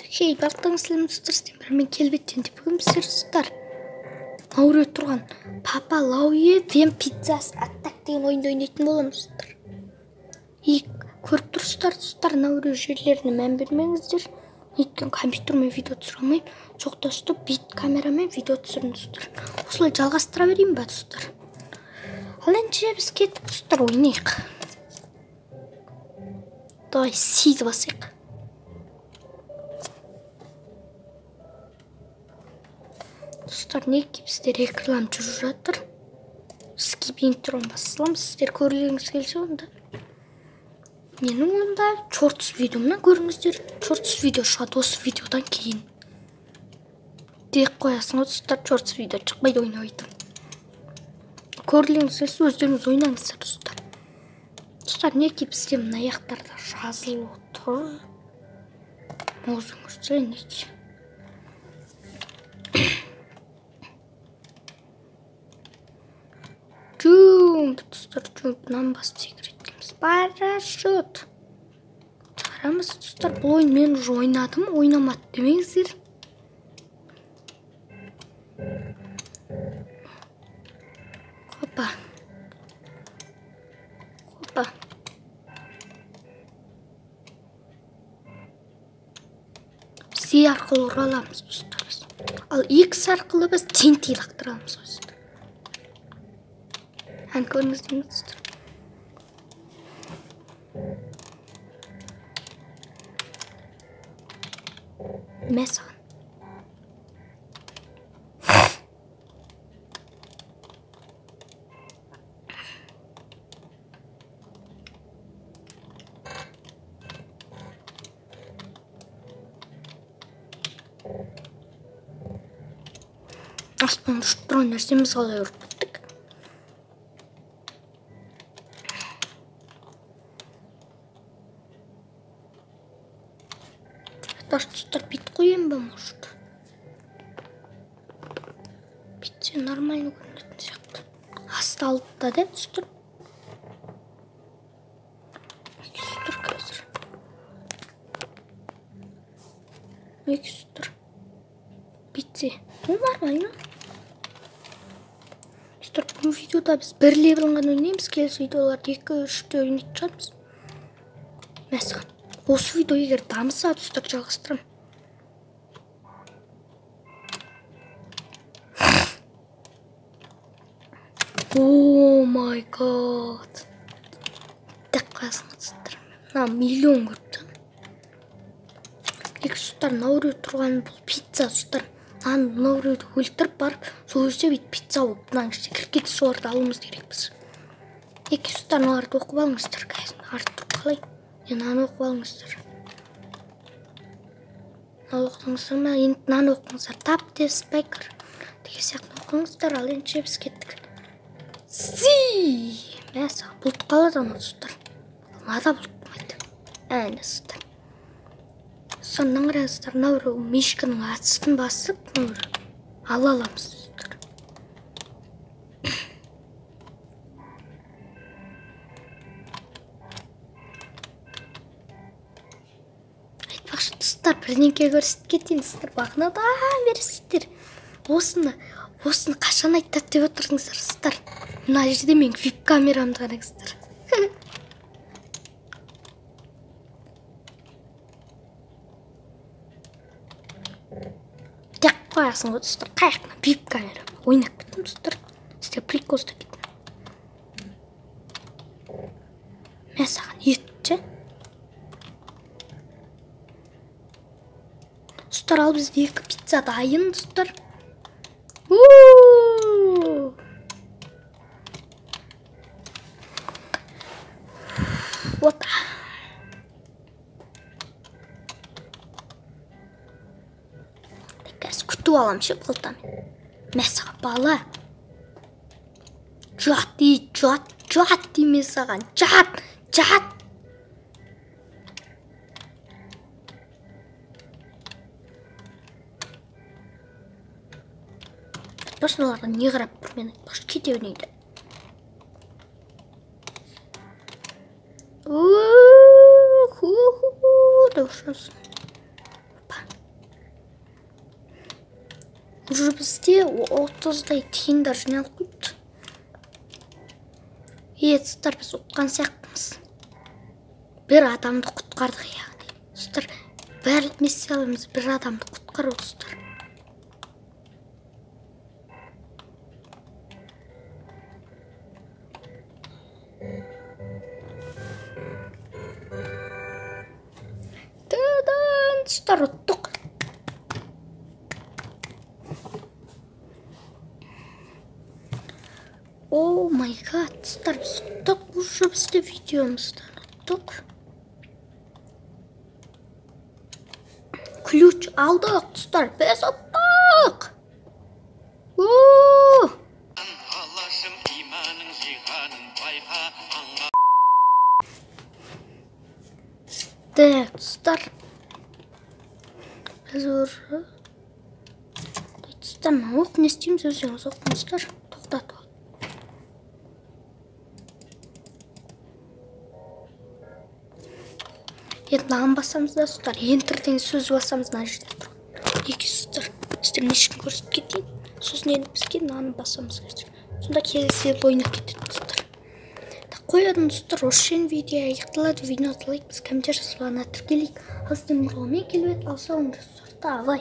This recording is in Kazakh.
Хей, барлықтарыңыз сәлеметсіздер, сіздермен мен Келбеттен. Бүгін біздер достар ауырып тұрған Папа Лауе Вен Пиццас Аттак деген ойынды ойнайтын боламыз достар. И көріп тұрсыздар достар, мына жерлеріне мән бермеңіздер. Өйткені компьютермен видео түсіре алмаймын. Жоқ достар, бет камерамен видео түсірдім достар. Осылай жалғастыра берейін ба достар? Ал ендеше біз кеттік достар, ойнайық. Давай сиді басайық. Достар, неге бізде реклама жүріп жатыр? Скип интроны бассам, сіздер көргіңіз келсе онда. Менің онда шортс видеомнан көріңіздер. Шортс видео шығады осы видеодан кейін. Деп қоясың ғой достар, шортс видео шықпайды ойнайды. Көргіңіз келсе өздеріңіз ойнаңыздар достар. Достар, неге бізде мына аяқтарда жазылып тұр? Өзіңіз неге? Jump, достар, jump, мынаны басып секіретеміз. Парашют. Шығарамыз, достар. Бұл ойын мен уже ойнадым, ойнамады демеңіздер. Хопа. Хопа. С арқылы ұра аламыз, достар. Ал X арқылы біз TNT лақтыра аламыз, достар. Ән көріңіздер достар. Мә саған. Аспан ұшып тұрған нәрсеміз қалай ұрып кеттік? Достар, бит қояйын ба, может? Битсе нормально көрінетін сияқты. Асты алды да деп достар. Достар, қазір. Екі достар. Битсе. Ну, нормально. Достар, бұл видеода біз бір левелін ғана ойнаймыз. Келесі видеоларды 2-3-те ойнайтын шығармыз. Мәссаған. Осы видео егер дамыса, достар, жалғастырамын. О май гад. Деп қоясың, достар. Мына миллион көріп тұрмын. Екі достар, мынау біреу тұрған бұл пицца, достар. Мынаны мынау біреуді өлтіріп барып, сол жерде бүйтіп пицца болып мынаның ішіне кіріп кетіп соларды алуымыз керекпіз. Екі достар, мыналарды оқып алыңыздар. Қазір артып қалай? Мынаны оқып алыңыздар. Мынаны оқыңыздар ма? Енді мынаны оқыңыздар. Тап деп спайкер деген сияқты оқыңыздар. Ал ендеше біз кеттік. Си! Мәссаған, бұлт қалады ана достар. Мынада бұлт болмайды. Әне достар. Сонан қараңыздар, мынау біреу мишканың астын басып, мынау біреу ала аламыз достар. Айтпақшы достар, бірдеңке көрсетіп кетейін достар, бағанадан бері сіздер осыны қашан айтады деп отырдыңыздар достар. Мына жерде менің вип камерамды қараңыздар. Тек қоясың ғой достар, қаяқтан вип камера ойнап кеттім достар. Сіздер прикол ұстап кеттім. Мә саған ет ше. Достар, ал бізде 2 пицца дайын достар. Вот. Қазір күтіп аламын ше қолтамен. Мә саған бала. Жат, жат, жат деймін саған. Жат, жат. Айтпақшы, не қарап тұр мен айтпақшы, кете бермейді. Деп ұшасың. Уже бізде 30-дай тиындар жиналып қойыпты. Достар, біз ұтқан сияқтымыз. Бір адамды құтқардық яғни. Достар, барлық миссияларымыз бір адамды құтқару, достар. Та-дан, достар, ұттық. О май гад, достар, біз ұттық. Уже бізде видеомыздан ұттық. Ключ алдық, достар, біз ұттық. Так, достар, біз уже достар, оқ не істейміз, өздеріңіз оқыңыздар. Тоқтатып ал. Енді мынаған басамыз да, достар, Enter деген сөз басамыз, мына жерде тұр. Екі достар, сіздерге ешкім көрсетіп кетейін. Сосын енді бізге мынаны басамыз қазір. Сонда келесі ойнап кетеді, достар. Қоядым, достар, осы жерден видео аяқталады. Видеоны лайк, біз комментарий жазып, тіркелейік. Ал сіздермен болған мен Келбет, ал сау болыңыздар, достар. Давай.